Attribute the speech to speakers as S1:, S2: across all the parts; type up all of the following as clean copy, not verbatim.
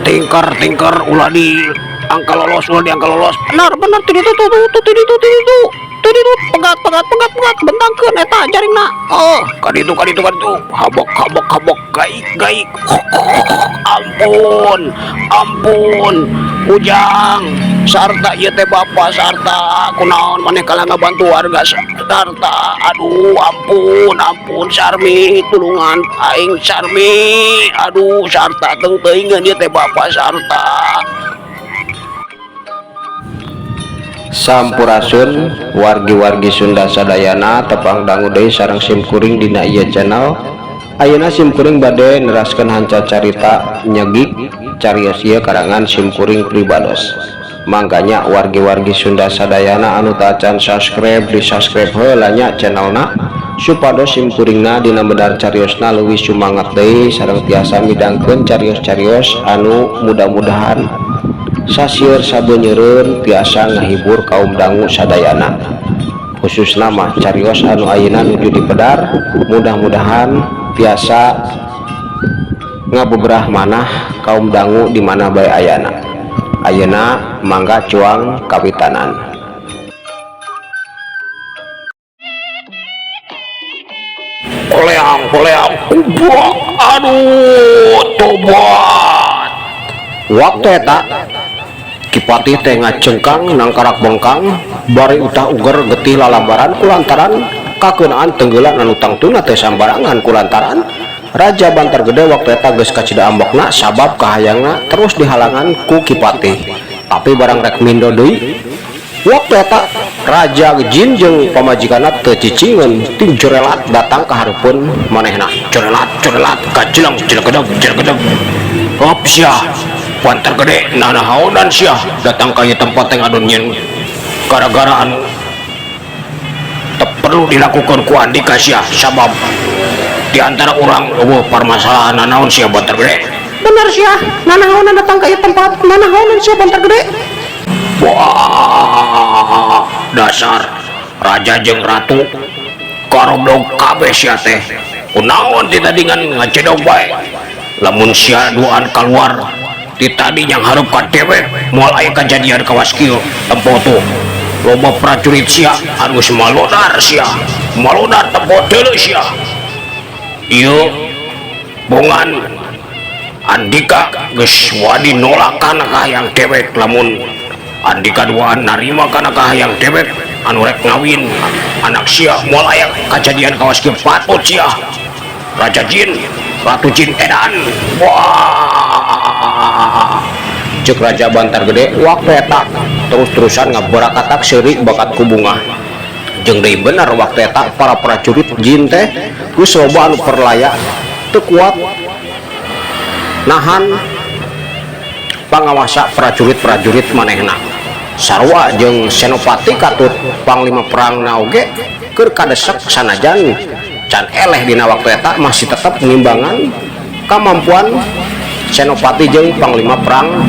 S1: Tingker tingker ulah di angka lolos, ulah di angka lolos. Benar benar, tuh itu tuh tuh tuh itu tuh itu tuh itu, pegat pegat pegat pegat, bentangkeun eta jaringna. Oh, kaditu kaditu kaditu, habok habok habok, gaik gaik. Ampun ampun, Ujang sarta, ieu teh bapak sarta. Kunaon maneh kalah ngabantu warga sarta? Aduh, ampun ampun, Sarmi, tulungan aing, Sarmi. Aduh, sarta, teu teuingeun ieu teh bapak sarta.
S2: Sampurasun wargi-wargi Sunda sadayana, tepang dangu deui sareng simkuring dina ieu channel. Ayeuna simkuring bade neraskeun hanca carita nyegik carios ieu karangan simkuring pribados. Mangkanya wargi-wargi Sunda sadayana anu tacan subscribe, di subscribe heula nya channelna, supados simkuringna dina medar cariosna leuwih sumangat deui sareng tiasa midangkeun carios-carios anu mudah-mudahan sasieur sabenyeureun tiasa ngahibur kaum dangu sadayana, khususna mah carios anu ayeuna nuju dipedar, mudah-mudahan tiasa ngabeberah manah kaum dangu di mana bae ayana. Ayeuna mangga cuang kawitanan.
S1: Koleang koleang kubrak, aduh, tobat.
S2: Waktu eta Ki Patih teh ngacengkang nangkarak bengkang bari utah uger getih lalambaran kulantaran kakeunaan tenggelan anu tangtuna teh sambarangan, kulantaran Raja Bantar Gede waktu eta geus kacida ambekna sabab kahayangna terus dihalangan ku Ki Patih. Tapi barang rek mindo deui, waktu eta Raja Jin jeung pamajikanna teu cicingeun tim jorelat datang ka hareupeun manehna.
S1: Jorelat jorelat, kajelang jelegedeg jelegedeg. Hop sia, Bantar Gede, nanahaonan sia datang ka ieu tempat teh ngadon nyen gara-gara anu teu perlu dilakukan ku andika sia, sabab di antara urang euweuh permasalahan nanaon sia, Bantar Gede?
S2: Bener sia, nanahaonan datang ka ieu tempat, nanahaonan sia, Bantar Gede?
S1: Wah, dasar raja jeung ratu karoblog kabeh sia teh. Kunaon ti tadi ngan ngacedog bae? Lamun sia duaan keluar ti tadi yang hareup ka dewek, moal aya kajadian kawas kieu. Tempo tuh loba prajurit sia anu geus malodar sia, malodar, tempo deuleu sia. Ieu bongan andika geus wani nolak kana kahayang dewek. Lamun andika duaan narima kana kahayang dewek anu rek ngawin anak sia, moal aya kajadian kawas kieu. Patut sia, Raja Jin, Ratu Jin edan. Wah.
S2: Cek Raja Bantar Gede waktu eta terus-terusan ngabarakatak seuri bakat ku bungah. Jeung deui bener, waktu eta para prajurit jin teh geus loba anu perlaya teu kuat nahan pangawasa prajurit-prajurit manehna. Sarua jeung Senopati katut panglima perang oge keur kadesek, sanajan can eleh dina waktu eta masih tetap ngimbangan kemampuan Senopati jeung panglima perang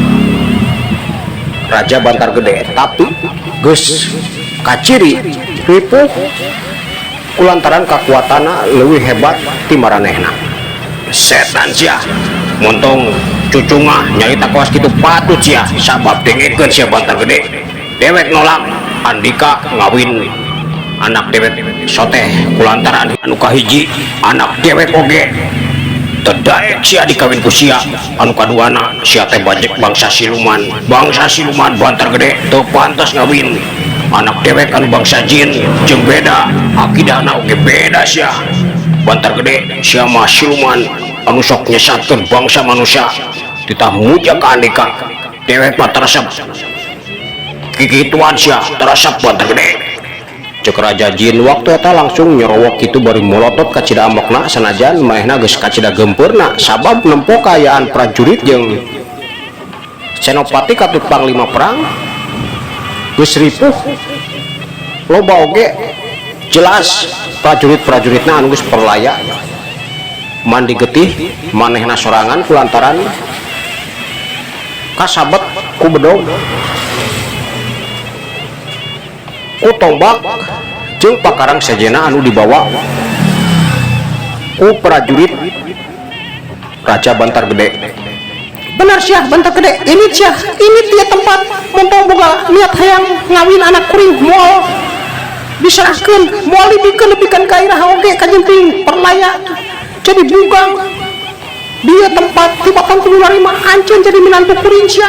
S2: Raja Bantar Gede, tapi geus kaciri ripuh kulantaran kakuatana leuwih hebat ti maranehna.
S1: Setan sia, montong cucungah nyarita kawas kitu. Patut sia, sabab dengekeun sia, Bantar Gede, dewek nolak andika ngawin. Anak dewek soteh kulantaran anu kahiji anak dewek oge teu daek sia dikawin ku sia. Anu kaduana sia teh bajek bangsa siluman, bangsa siluman Bantar Gede teu pantas ngawin anak dewek anu bangsa jin, jeung beda akidahna oge beda sia. Bantar Gede, sia mah siluman anu sok nyesatkeun bangsa manusia, titah muja ka andika. Dewek mah teu resep kikituan sia, teu resep, Bantar Gede, cek Raja Jin. Waktu eta langsung nyerowok kitu bari molotot kacida amokna, sanajan manehna geus kacida gempeurna sabab nempo kaayaan prajurit jeung senopati katut panglima perang geus ripuh loba oge. Jelas prajurit-prajuritna anu geus perlaya mandi getih manehna sorangan kulantaran kasabet ku bedog, ku tombak jeung pakarang sejena anu dibawa ku prajurit Raja Bantar Gede.
S3: Benar sia, Bantar Gede, ini sia, ini dia tempat. Montong boga niat hayang ngawin anak kuring, moal diserahkeun, moal dibikeun nepikeun ka iraha oge kajemping perlaya jadi bugang. Dia tempat tibatan kudu narima anjeun jadi minantu kuring sia.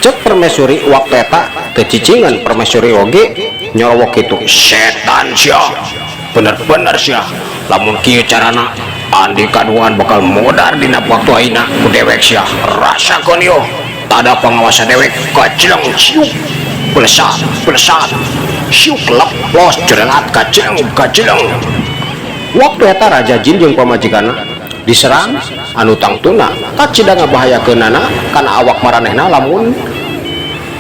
S2: Cek permaisuri. Waktu eta teu cicingan permaisuri oge nyorowok kitu.
S1: Setan sia, bener-bener sia. Lamun kieu carana, andika duaan bakal modar dina waktu ayeuna ku dewek sia. Rasakeun yo tada pangawasa dewek. Kacileng siuk belesat belesat siuk lep los jerelat kacileng kacileng.
S2: Waktu eta Raja Jin jeung pamajikanna diserang anu tangtuna kacida ngabahayakeunana kana awak maranehna lamun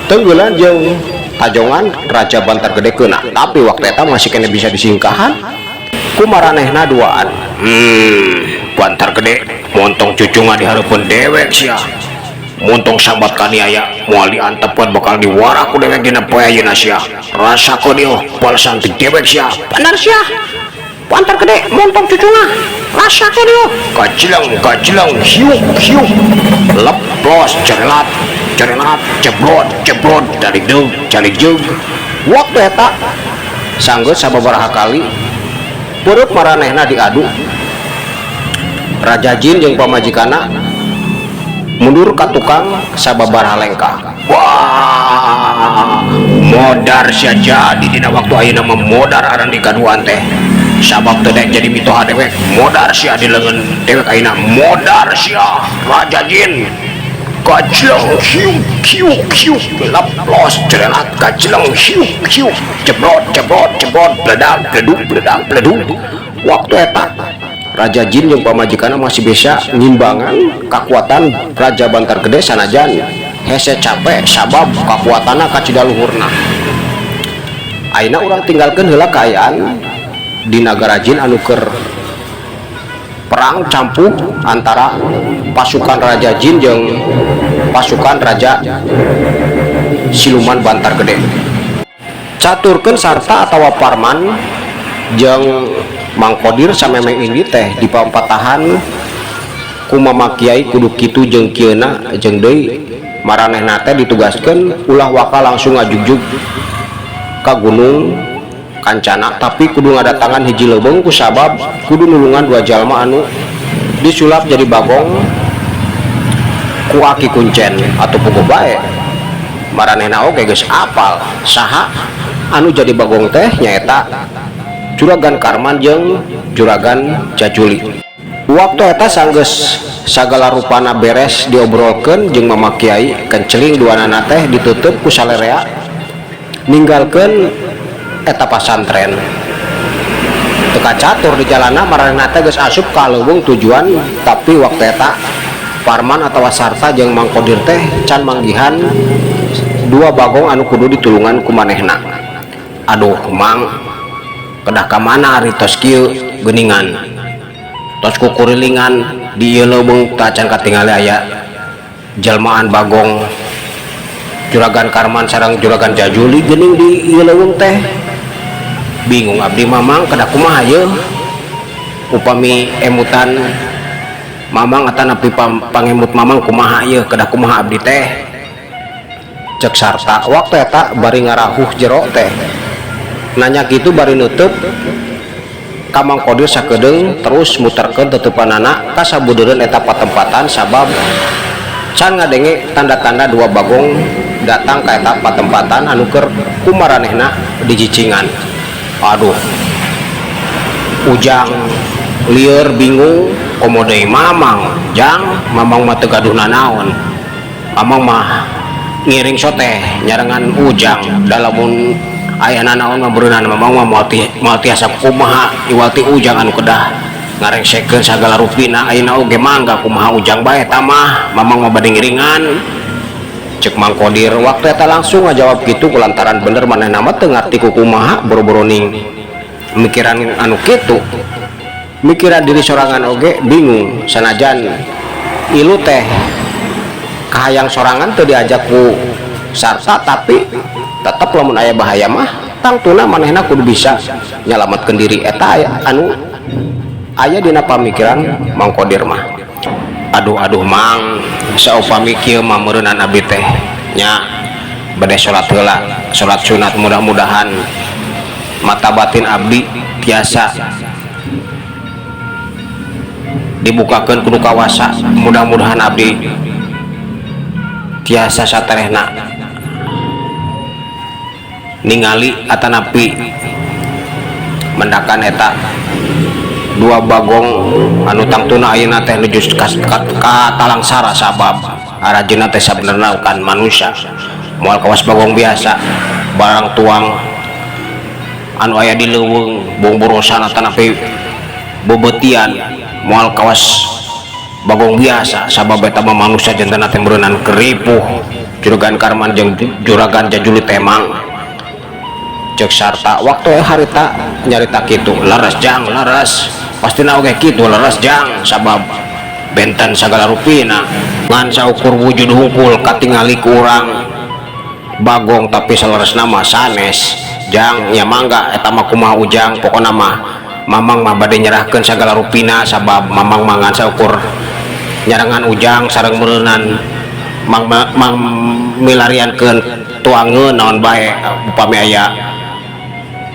S2: tenggelan jeung tajongan Raja Bantar Gede keuna, tapi waktu eta masih kena bisa disingkahan ku maranehna duaan.
S1: Bantar Gede, montong cucunga di hareupeun dewek sia. Montong sambat kaniaya, moal diantepan, bakal diwara ku dewek dina poe ayeuna sia. Rasakeun ieu balasan ti dewek sia.
S3: Benar sia, Bantar Gede, montong cucunga, rasakeun ieu.
S1: Kacileng kacileng hiuk hiuk lep los cerelat cerelat jebrot jebrot dari deug cari jeug.
S2: Waktu eta sanggeus sababaraha kali perut maranehna diadu, Raja Jin jeung pamajikanna mundur ka tukang sababaraha lengkah.
S1: Wah, modar sia. Jadi dina waktu ayeuna mah modar arandika duaan teh sabab teu daek jadi mitoha dewek. Modar sia di leungeun dewek ayeuna, modar sia, Raja Jin. Kacileng hiuk hiuk hiuk lep los cerelat kacileng hiuk hiuk jebrot jebrot jebrot bledag bledug bledag bledug.
S2: Waktu eta Raja Jin jeung pamajikanna masih bisa ngimbangan kekuatan Raja Bantar Gede, sanajan hese capek sabab kakuatanna kacida luhurna. Ayeuna urang tinggalkeun heula kaayaan di nagara jin anu keur perang campuh antara pasukan Raja Jin jeung pasukan Raja Siluman Bantar Gede. Caturkeun Sarta atawa Parman jeung Mang Kodir samemeh ini teh dipampatahan ku Mama Kiai kudu kitu jeung kieuna, jeung deui maranehna teh ditugaskeun ulah waka langsung ngajugjug ka Gunung Kancana, tapi kudu ngadatangan hiji leuweung ku sabab kudu nulungan dua jalma anu disulap jadi bagong ku Aki Kuncen atau puguh bae maranehna oge geus apal saha anu jadi bagong teh, nyaeta Juragan Karman jeung Juragan Jajuli. Waktu eta sanggeus sagala rupana beres diobrolkeun jeung Mama Kiai, kenceling duanana teh ditutup ku salerea ninggalkeun eta pasantren. Teu kacatur di jalana maranehna teh geus asup ka leuweung tujuan, tapi waktu eta Parman atawa Sarta jeung Mang Kodir teh can manggihan dua bagong anu kudu ditulungan ku manehna. "Aduh Mang, kedah ka mana ari tos kieu geuningan? Tos kukurilingan di ieu leuweung tacan katingali aya jelmaan bagong Juragan Karman sareng Juragan Jajuli geuning di ieu leuweung teh. Bingung abdi Mamang, kedah kumaha yeuh? Upami emutan Mamang atanapi pangemut Mamang, kumaha yeuh, kedah kumaha abdi teh?" cek Sarta. Waktu eta bari ngarahuh jero teh. Nanya kitu bari nutup ka Mang Kodir sakedeung terus muterkeun tutupanana ka sabudeureun eta patempatan sabab can ngadenge tanda-tanda dua bagong datang ka eta patempatan anu keur kumaranehna dijicingan. Aduh, Ujang lieur bingung komo deui Mamang, Jang, Mamang mah teu gaduh nanaon. Mamang mah ngiring soteh nyarengan Ujang da lamun aya nanaon mah beureunan Mamang mah moal tiasa kumaha iwal ti Ujang anu kedah ngarengsekeun sagala rupina ayeuna oge mangga kumaha Ujang bae eta mah Mamang mah bade ngiringan. Cek Mang Kodir waktu eta langsung ngajawab kitu kulantaran bener manehna mah teu ngarti kukumaha boro-boroning mikiran anu kitu. Mikiran diri sorangan oge bingung sanajan ilu teh kahayang sorangan teu diajak ku sarta tapi tetep lamun aya bahaya mah tangtuna manehna kudu bisa nyalametkeun diri eta aya, anu aya dina pamikiran Mang Kodir mah. Aduh aduh Mang, saupami kieu mah meureunnan abdi teh nya bade salat heula, salat sunat mudah-mudahan mata batin abdi tiasa dibukakeun ku nu kawasa, mudah-mudahan abdi tiasa saterehna ningali atanapi mendakan eta dua bagong anu tangtuna ayeuna teh nuju ka talangsara sabab aranjeunna teh sabenerna kan manusia moal kawas bagong biasa barang tuang anu aya di leuweung bongborosan atanapi beubeutian moal kawas bagong biasa sabab eta mah manusia jantenna teh meureunan keripuh juragan Karman jeung juragan Jajuli Temang. Cek sarta waktu harita nyarita kitu leres jang leres pastina oge kitu leres jang sabab benten sagala rupina ngan saukur wujud hungkul katingali ku urang bagong tapi saleresna mah sanes jang nya mangga eta mah kumaha Ujang pokona mah Mamang mah bade nyerahkeun sagala rupina sabab Mamang mah ngan saukur nyarengan Ujang sareng meureunan mang, mang milariankeun tuangeun naon bae upami aya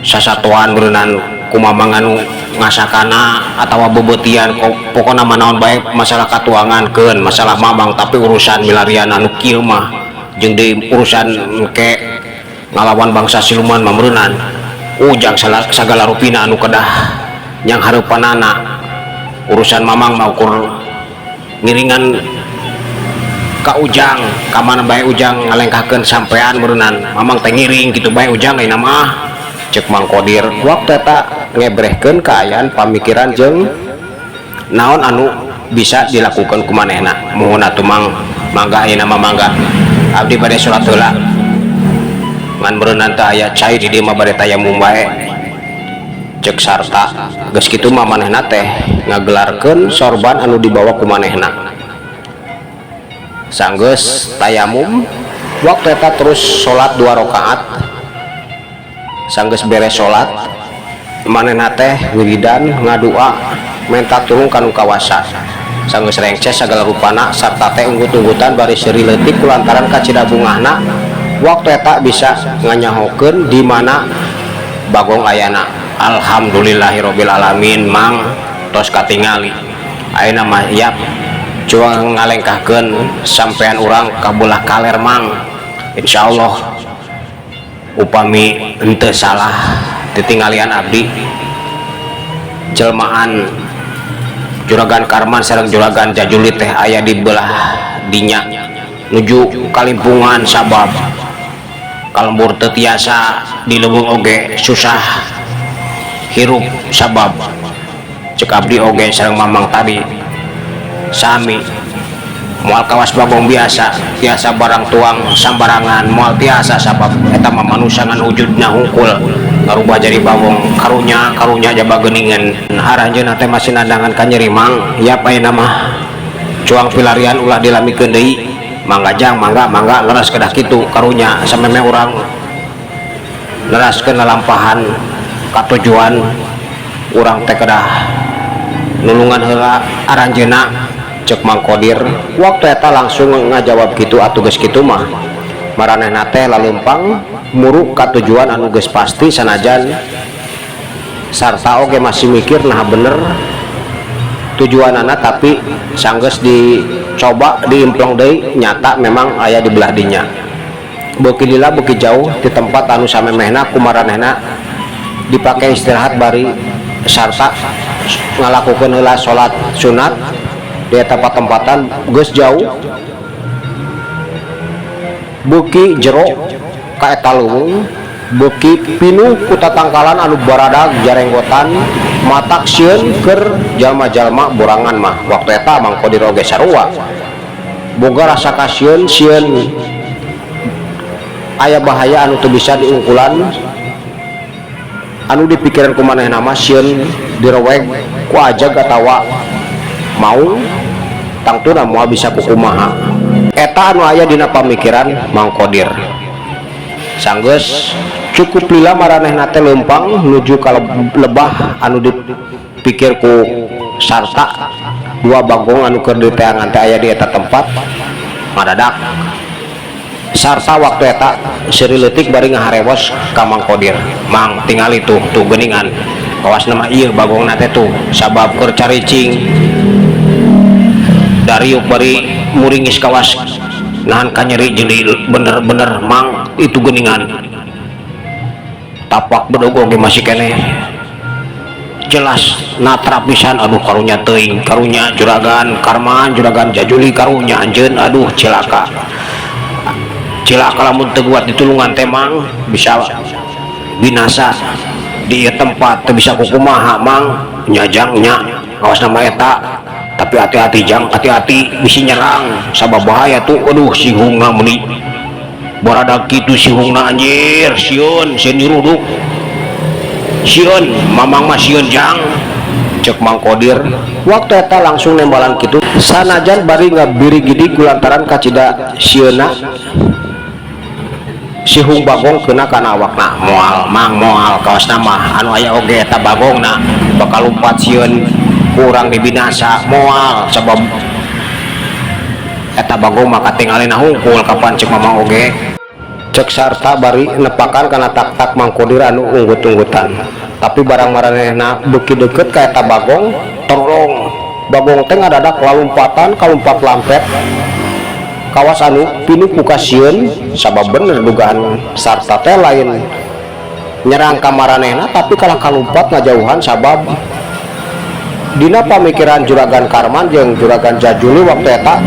S2: sasatuan meureunan kumaha anu ngasakana atawa bebeutian pokona mah naon bae masalah katuangankeun masalah Mamang tapi urusan milarian anu kieu mah jeung di urusan ke ngalawan bangsa siluman mah meureunan Ujang sagala rupina anu kedah yang hareupanana urusan Mamang mah ukur ngiringan ka Ujang ka mana bae Ujang ngalengkahkeun sampean meureunan Mamang teh ngiring kitu bae Ujang ayeuna mah. Cek Mang Kodir waktu eta ngebrehkeun kaayaan pamikiran jeung naon anu bisa dilakukan ku manehna. Muhun atuh Mang, mangga ayeuna mah mangga abdi bade salat heula ngan meureunnan teh aya cai di dieu mah bade tayamum bae. Cek sarta geus kitu mah manehna teh ngagelarkeun sorban anu dibawa ku manehna sanggeus tayamum waktu eta terus salat 2 rakaat. Sanggeus beres salat manehna teh wiridan ngadua menta tulung ka nu kawasa sanggeus rengses sagala rupana sarta teh unggut-unggutan bari seuri leutik kulantaran kacida bungahna waktu eta bisa nganyahokeun di mana bagong ayana. Alhamdulillahirabbil alamin Mang tos katingali ayeuna mah yap cuang ngalengkahkeun sampean urang ka belah kaler Mang, insyaallah upami henteu salah titinggalian abdi jelmaan juragan Karman sareng juragan Jajuli teh aya di belah dinya nuju kalimpungan sabab kalembur teu tiasa di leuweung oge susah hirup sabab cek abdi oge sareng Mamang tadi sami moal kawas bagong biasa tiasa barang tuang sambarangan moal tiasa sabab eta mah manusia ngan wujudna hungkul ngarubah jadi bagong karunya karunya jaba geuningan aranjeunna teh masih nandangan ka nyeri Mang. Yap ayeuna mah cuang pilarian ulah dilamikeun deui mangga jang mangga mangga leres kedah kitu karunya sameme urang neraskeun lalampahan katujuan urang teh kedah nulungan heula aranjeunna. Cek Mang Kodir waktu eta langsung ngajawab kitu atuh geus kitu mah maranehna teh laleumpang Muru ka tujuan anu geus pasti, sanajan sarta oge masih mikir nah bener tujuanana, tapi sanggeus dicoba diimplong deui, nyata memang aya di belah dinya. Beuki lila beuki jauh di tempat anu samemehna ku maranehna dipake istirahat, bari sarta ngalakukeun heula salat sunat di eta patempatan. Geus jauh, beuki jero ka eta leuweung, beuki pinuh ku tatangkalan anu baradag jarenggotan, matak sieun keur jalma-jalma borangan mah. Waktu eta Mang Kodir oge sarua boga rasa kasieun, sieun aya bahaya anu teu bisa diungkulan. Anu dipikiran ku manehna mah sieun diroweg ku ajag atawa maung, tangtuna moal bisa kukumaha. Eta anu aya dina pamikiran Mang Kodir. Sanggeus cukup lila maranehna teh leumpang nuju ka lebah anu dipikir ku sarta dua bagong anu keur diteangan teh aya di eta tempat, ngadadak sarta waktu eta seuri leutik bari ngaharewos ka Mang Kodir, "Mang, tingali tuh, tuh geuningan, kawas nama ieu bagongna teh tuh, sabab keur caricing dariuk bari muringis, kawas nahan kanyeri jeung bener-bener, Mang. Itu geuningan tapak bedog oge masih keneh jelas natrap pisan. Aduh, karunya teuing, karunya Juragan Karman, Juragan Jajuli, karunya anjeun. Aduh, cilaka, cilaka lamun teu kuat ditulungan teh, Mang, bisa binasa di ieu tempat, teu bisa kukumaha, Mang." "Nya, Jang, nya, awas nama eta, tapi hati-hati, Jang, hati-hati, bisi nyerang, sabab bahaya tuh. Aduh, sihungna meuni baradag kitu sihungna, anjir, sieun, sieun nyuruduk, sieun Mamang mah, sieun, Jang," cek Mang Kodir. Waktu eta langsung nembalan kitu, sanajan bari ngabiri-gidi kulantaran kacida sieuna sihung bagong kena kana awakna. "Moal, Mang, moal, kawas mah anu aya oge eta bagongna bakal lumpat, sieun kurang dibinasa. Moal, sabab eta bagong mah katingalina hungkul kapan," cek Mamang oge, cek sarta bari nepakan kana tak-tak Mang Kodir anu unggut-unggutan. Tapi barang maranehna beuki deket ka eta bagong, torolong bagong teh ngadadak lalumpatan, kalumpat lampet, kawas anu pinuh ku kasieun, sabab bener dugaan sarta teh, lain nyerang ka maranehna, tapi kalah kalumpat ngajauhan, sabab dina pamikiran Juragan Karman jeung Juragan Jajuli waktu eta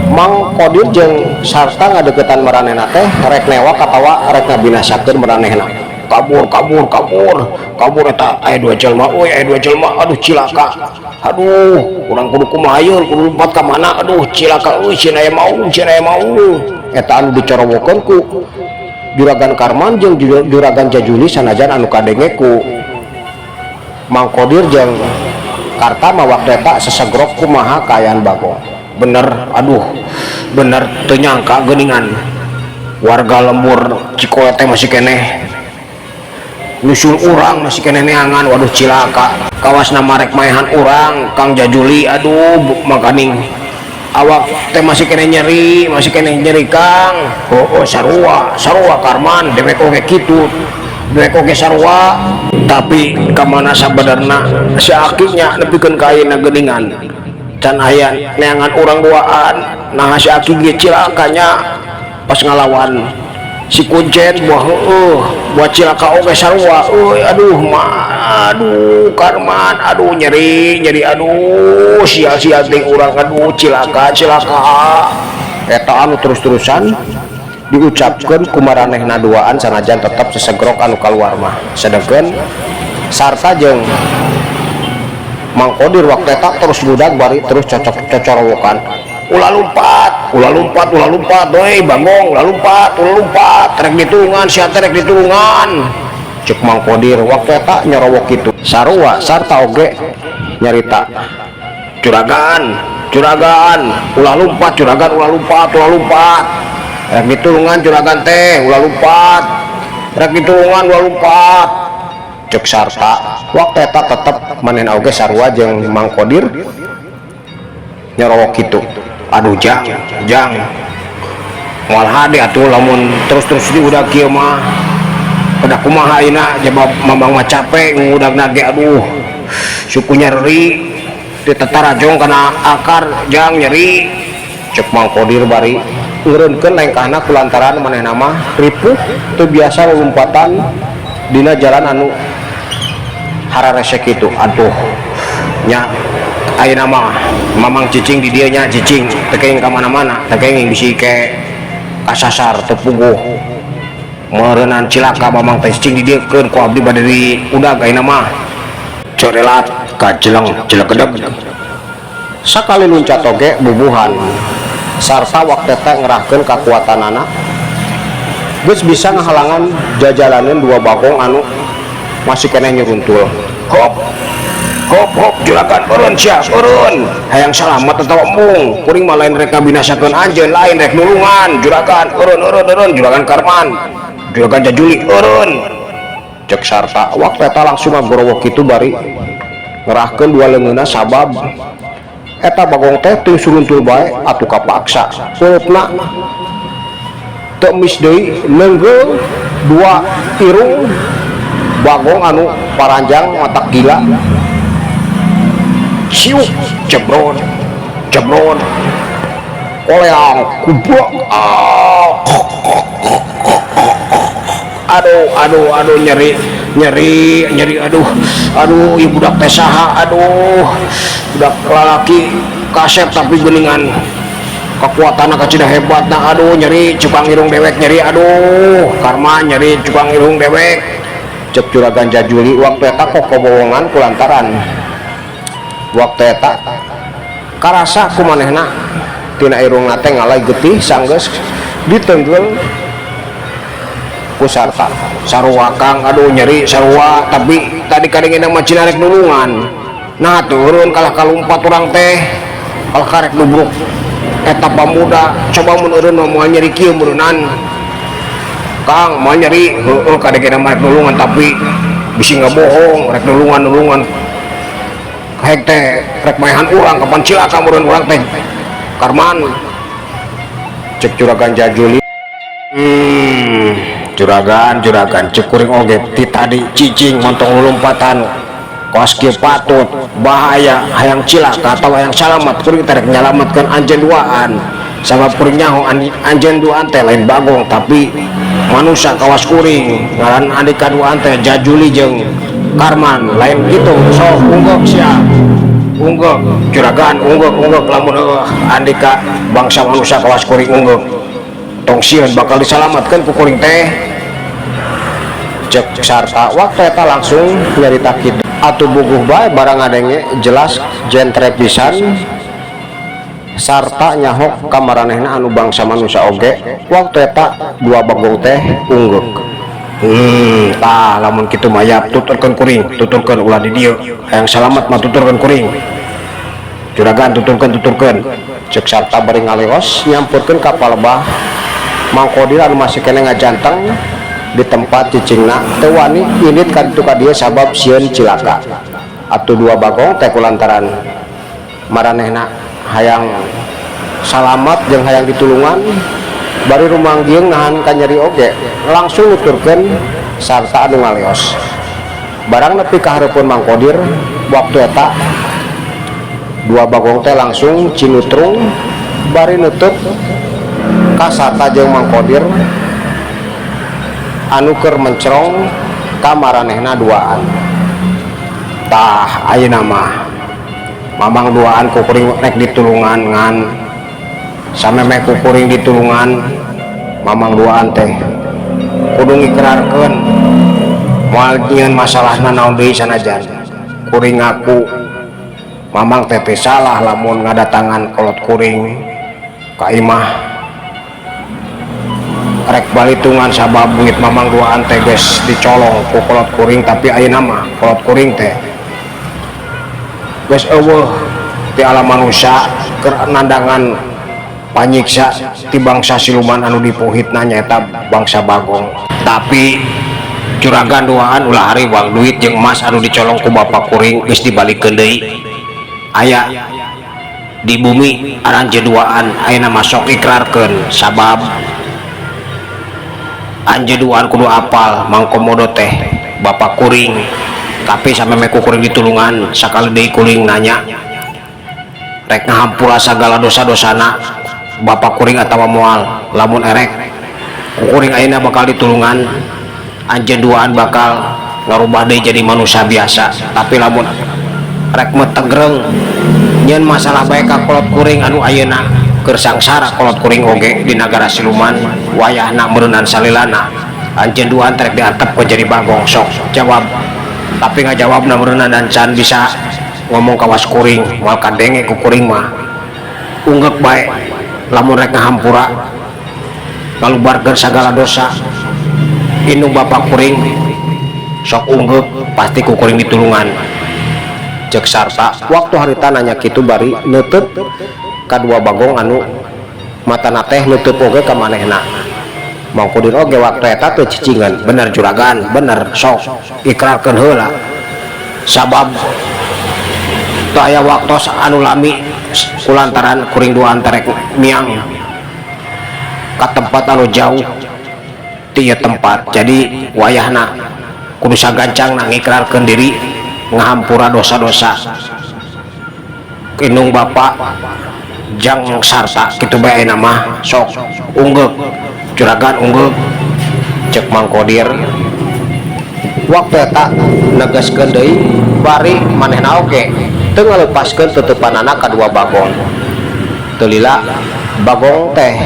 S2: Mang Kodir jeung sarta ngadeukeutan maranehna teh rek newak atawa rek ngabinasakeun maranehna. "Kabur, kabur, kabur, kabur! Eta aya dua jelma euy, aya dua jelma. Aduh, cilaka, aduh, urang kudu kumaha ieu, kudu lompat ka mana? Aduh, cilaka euy, sieun aya maung, sieun aya maung." Eta anu dicorowokeun ku Juragan Karman jeung Juragan Jajuli, sanajan anu kadenge ku Mang Kodir jeung Karta mah waktu eta sesegrok kumaha kaayaan bagong. "Bener, aduh, bener teu nyangka geuningan warga lembur Cikole teh masih keneh nyusul urang, masih keneh neangan. Waduh, cilaka, kawas marek maehan urang, Kang Jajuli. Aduh, makaning awak teh masih keneh nyeri, masih keneh nyeri, Kang." Oh, sarua, sarua, Karman, dewek oge kitu, dewek oge sarua. Tapi kamana sabenerna si akinya nepikeun ka ayeuna geuningan can aya neangan urang duaan? Nah, si aki ge cilakanya pas ngalawan si kuncen buah, heueuh, buah cilaka oge sarua euy. Aduh ma, aduh, Karman, aduh, nyeri, nyeri, aduh, sia-sia teh urang, aduh, cilaka, cilaka." Eta anu terus-terusan diucapkeun ku maranehna duaan, sanajan tetep sesegrok anu kaluar mah. Sedengkeun sarta jeung Mang Kodir waktu eta terus budak bari terus cocok cocorowokan, "Ulah lompat, ulah lompat, ulah lompat doi, bagong, ulah lompat, ulah lompat, rek ditulungan sia teh, rek ditulungan," cek Mang Kodir waktu eta nyorowok kitu. Sarua sarta oge nyarita, "Juragan, juragan, ulah lompat, juragan, ulah lompat, ulah lompat, rek ditulungan juragan teh, ulah lompat, rek ditulungan, ulah lompat," cek sarta. Waktu eta tetep manehna oge sarua jeung Mang Kodir nyorowok kitu. "Aduh, Jang, Jang."
S1: Moal hade atuh lamun terus-terus diudag kieu mah. Kedah kumaha ayeuna jabab Mamang mah capek ngudagna ge, aduh suku nyeri ditetarajong kana akar jang nyeri, cek Mang Kodir bari ngeureunkeun lengkahna kulantaran manehna mah ripuh teu biasa lulumpatan dina jalan anu hararese kitu. Aduh nya, ayeuna mah Mamang cicing di dieu nya, cicing teu kenging ka mana-mana, teu kenging bisi ke kasasar teu puguh meureunan cilaka. Mamang teh cicing di dieu keun ku abdi bade diudag ayeuna mah. Corelat kajeleng jelekedeg.
S2: Sakali luncat oge bubuhan sarta waktu teh ngerahkeun kakuatanana geus bisa ngahalangan jajalaneun dua bagong anu masih keneh nyuruntul.
S1: Hop hop hop, juragan, eureun sia, eureun. Hayang salamet atawa embung? Kuring mah lain rek ngabinasakeun anjeun, lain, rek nulungan juragan. Eureun, eureun, eureun, Juragan Karman, Juragan Jajuli, eureun,
S2: cek sarta. Waktu eta langsung ngagorowok kitu bari ngerahkeun dua leungeunna sabab eta bagong teh teu suruntul bae. Atuh kapaksa kulupna teu mis deui neunggeul dua irung bagong anu paranjang matak gila.
S1: Siuk, jebron jebron, koleang kublok. Ah, aduh aduh aduh, nyeri nyeri nyeri, aduh aduh, ieu budak teh saha? Aduh, budak lalaki kasep tapi geuningan kekuatan kacida hebat. Nah, aduh, nyeri cukang irung dewek, nyeri, aduh Karma, nyeri cukang irung dewek,
S2: cek Juragan Jajuli. Waktu eta kok kobowongan kulantaran waktu eta karasa ku manehna tina irungna teh ngalai getih sanggeus ditenggel ku sarta.
S1: Sarua Kang, aduh nyeri sarua, tapi tadi kadengena mah cenah rek nulungan. Nah, turun kalah kalumpat urang teh, kalah karek nubruk eta pamuda. Coba mun eureun mah moal nyeri kieu meureunnan Kang, moal nyeri. Heueuh, kadengena mah rek nulungan, tapi bisi ngabohong rek nulungan-nulungan hek teh rek maehan urang, kapan cilaka meureun urang teh Karman,
S2: cek Juragan Jajuli.
S1: Juragan, juragan, cek kuring oge ti tadi cicing montong lulumpatan kos kieu patut bahaya. Hayang cilaka atau hayang salamat? Kuring teh rek nyalametkeun anjeun duaan sabab kuring nyaho anjeun duaan teh lain bagong tapi manusia kawas kuring. Ngaran andika duaan teh Jajuli jeung Karman, lain gitu? Sok ungguk sia, ungguk juragan, ungguk, ungguk. Lamun heueuh andika bangsa manusia kawas kuring, ungguk, tong sieun, bakal disalamatkeun ku kuring teh,
S2: cek sarta. Waktu eta langsung nyarita kitu. Atuh buguh bae barang ngadenge jelas jentre pisan sarta nyaho ka maranehna anu bangsa manusia oge. Waktu eta dua bagong teh ungguk.
S1: Tah, lamun kitu mah yap, tuturkeun kuring, tuturkeun, ulah di dieu. Hayang salamet mah tuturkeun kuring. Juragan, tuturkeun, tuturkeun.
S2: Cek sarta bari ngaleos nyamperkeun ka palebah Mang Kodir anu masih keneh ngajanteng di tempat cicingna teu wani indit ka ditu ka dieu sabab sieun cilaka. Atuh dua bagong teh kulantaran maranehna hayang salamat jeung hayang ditulungan bari rumanggiung nahan kanyeri oge langsung nuturkeun sarta anu ngaleos. Barang nepi ka hareupeun Mang Kodir, waktu eta dua bagong teh langsung cinutrung bari nutup ka sarta jeung Mang Kodir anu keur mencerong ka maranehna duaan.
S1: Tah, ayeuna mah Mamang duaan ku kuring rek ditulungan, ngan samemeh ku kuring ditulungan Mamang duaan teh kudu ngikrarkeun moal nyieun masalahna naon deui. Sanajan kuring ngaku Mamang teh teu salah lamun ngadatangan kolot kuring ka imah rek balitungan sabab duit Mamang duaan teh geus dicolong ku kolot kuring, tapi ayeuna mah kolot kuring teh geus euweuh ti alam manusia keur nandangan panyiksa ti bangsa siluman anu dipuhitna nyaeta bangsa bagong. Tapi juragan duaan ulah hariwang, duit jeung emas anu dicolong ku bapak kuring geus dibalikeun deui, aya di bumi aranjeun duaan. Ayeuna mah sok ikrarkeun sabab Anjeun duaan kudu apal Mang Komodo teh bapak kuring, tapi samemeh ku kuring ditulungan, sakali deui kuring nanya, rek ngahampura sagala dosa-dosana bapak kuring atawa moal? Lamun erek, ku kuring ayeuna bakal ditulungan, anjeun duaan bakal ngarubah deui jadi manusia biasa. Tapi lamun rek metegreng nyeun masalah bae ka kolot kuring anu ayeuna keur sangsara, kolot kuring oge di nagara siluman wayahna meureunan salilana anjeun duaan terek diantepkeun jadi bagong. Sok jawab. Tapi ngajawabna meureunan dan can bisa ngomong kawas kuring, moal kadenge ku kuring mah. Unggeuk bae lamun rek ngahampura, ngalubarkeun sagala dosa indung bapak kuring. Sok unggeuk, pasti ku kuring ditulungan, cek Sarta waktu harita nanya kitu bari neuteut kadua bagong anu matana teh nutup oge ka manehna. Mang Kodir oge waktu eta teu cicingan. Bener juragan, bener. Sok ikrarkeun heula, sabab teu aya waktos anu lami kulantaran kuring duaan terek miang ka tempat anu jauh ti ieu tempat. Jadi wayahna kudu sagancangna ngikrarkeun diri, ngahampura dosa-dosa indung bapak jang Sarta, kitu bae ayeuna mah. Sok unggeuk juragan, unggeuk, cek Mang Kodir waktu eta negaskeun deui bari manehna oge teu ngalepaskeun tutupanana kadua bagong. Teu lila bagong teh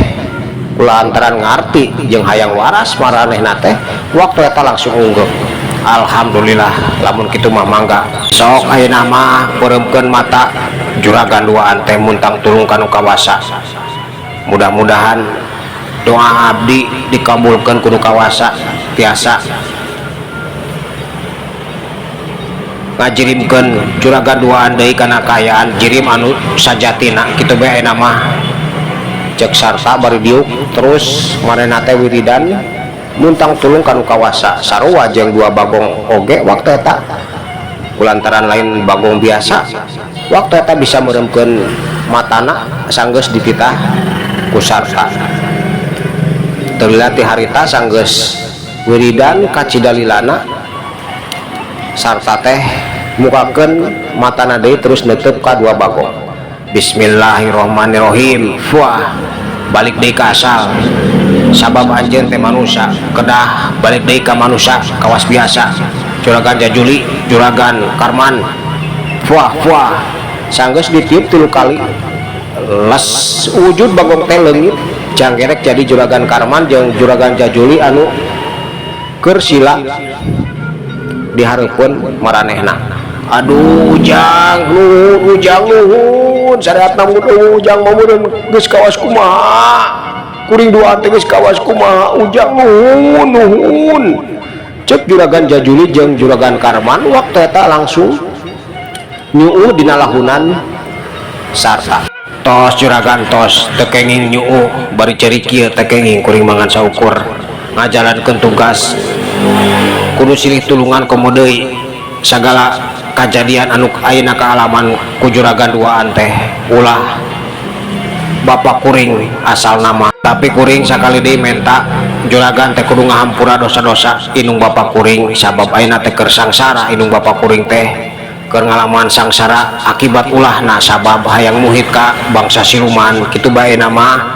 S1: kulantaran ngarti jeung hayang waras maranehna teh waktu eta langsung unggeuk. Alhamdulillah, lamun kitu mah mangga. Sok ayeuna mah peureumkeun mata juragan duaan teh, muntang tulung ka nu kawasa. Mudah-mudahan doa abdi dikabulkeun ku nu kawasa, tiasa ngajirimkeun juragan duaan deui kana kaayaan jirim anu sajatina, kitu bae ayeuna mah, cek Sarta bari diuk terus manehna teh wiridan muntang tulung ka nu kawasa. Sarua jeung dua bagong oge waktu eta, kulantaran lain bagong biasa, waktu eta bisa meuremkeun matana sanggeus dititah ku Sarta. Teu lila ti harita, sanggeus wiridan kacidalilana, Sarta teh mukakeun matana deui terus neuteub ka dua bagong. Bismillahirrahmanirrahim. Wah, balik deui ka asal, sabab anjeun teh manusia, kedah balik deui ka manusia kawas biasa, Juragan Jajuli, Juragan Karman. Wah wah, sanggeus ditiup tilu kali, les wujud bagong teh leungit, janggerek jadi Juragan Karman jeung Juragan Jajuli anu keur sila dihareupeun maranehna. Aduh Ujang, nuhun Ujang, nuhun syariatna. Mun Ujang mah meureun geus kawas kumaha kuring duaan teh, geus kawas kumaha Ujang. Nuhun, nuhun, cek Juragan Jajuli jeung Juragan Karman waktu eta langsung nyuuh dina lahunan Sarta. Tos juragan, tos, teu kenging nyuuh bari ceurik kieu, teu kenging kuring mangan saukur ngajalankeun tugas. Kudu silih tulungan, komo deui sagala kajadian anu ayeuna kaalaman ku juragan duaan teh ulah bapak kuring asal nama. Tapi kuring sakali deui menta juragan teh kudu ngahampura dosa-dosa indung bapak kuring, sabab ayeuna teh keur sangsara indung bapak kuring teh, keur ngalaman sangsara akibat ulahna, sabab hayang muhit ka bangsa siluman, kitu bae nama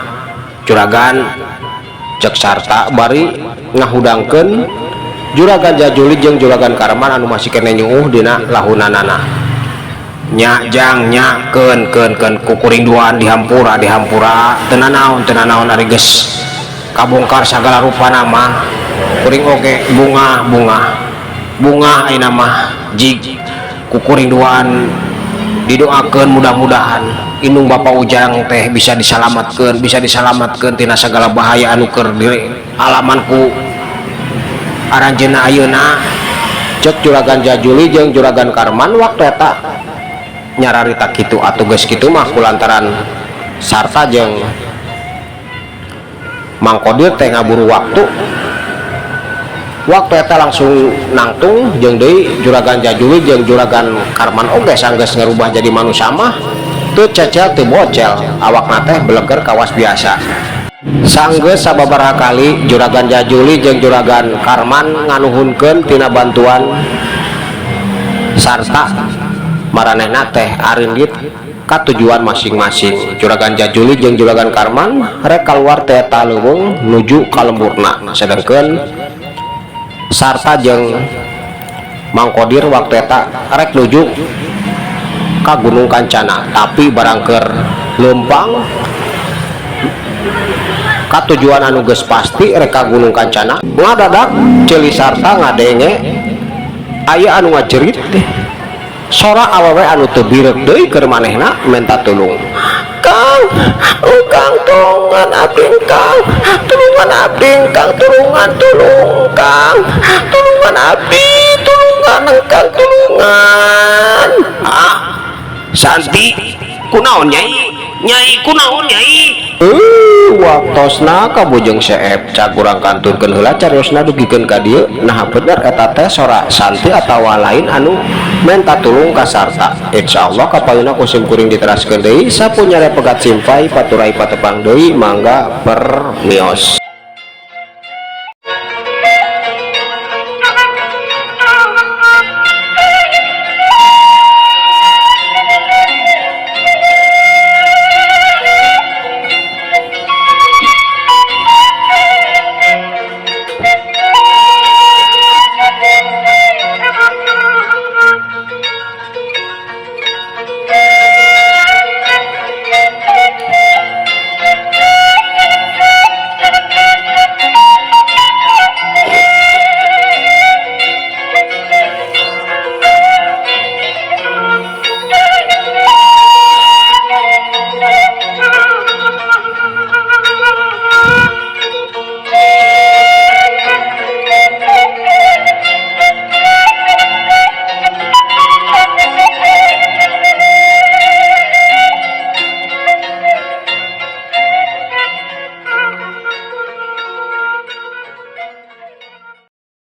S1: juragan, cek Sarta bari ngahudangkeun Juragan Jajuli jeung Juragan Karman anu masih keneh nyuuh dina lahunanana. Nya jang, nya, keun keun keun, ku kuring duaan dihampura, dihampura. Teu nanaon, teu nanaon, ari geus kabongkar sagala rupana mah kuring oge bungah, bungah, bungah ayeuna mah. Jig ku kuring duaan didoakeun, mudah-mudahan indung Bapak Ujang teh bisa disalamatkeun, bisa disalamatkeun tina sagala bahaya anu keur di alaman ku aranjeunna ayeuna, cek Juragan Jajuli jeung Juragan Karman waktu eta nyararita kitu. Atuh geus kitu mah, kulantaran Sarta jeung Mang Kodir teh ngaburu waktu, waktu eta langsung nangtung jeung deui Juragan Jajuli jeung Juragan Karman oge sanggeus ngerubah jadi manusia mah teu cecel teu bocel, awakna teh beleger kawas biasa.
S2: Sanggeus sababaraha kali Juragan Jajuli jeung Juragan Karman nganuhunkeun tina bantuan sarta maranehna teh arindit ka tujuan masing-masing. Juragan Jajuli jeung Juragan Karman rek kaluar ti eta leuweung nuju ka lemburna, sedengkeun sarta jeung Mang Kodir waktu eta rek nuju ka Gunung Kancana. Tapi barang keur leumpang ka tujuan anu geus pasti rek ka Gunung Kancana, ngadadak ceuli sarta ngadenge aya anu ngajerit teh, sora awewe anu teu birek deui keur manehna menta tulung. "Kang, oh Kang, tulungan abdi, Kang, tulungan abdi, Kang, tulungan, tulung Kang, tulungan abdi, tulungan Kang, tulungan."
S1: Ah, Santi, kunaon, Nyai? Nyai, kunaon, Nyai?
S2: Waktosna kabujeng seep, cag urang kantunkeun heula cariosna dugikeun ka dieu. Nah, bener eta teh sora Santi atawa lain anu menta tulung ka sarta? Insyaallah kapayuna ku sim kuring diteraskeun deui. Sapunyare pegat simpay paturai patepang deui, mangga permios.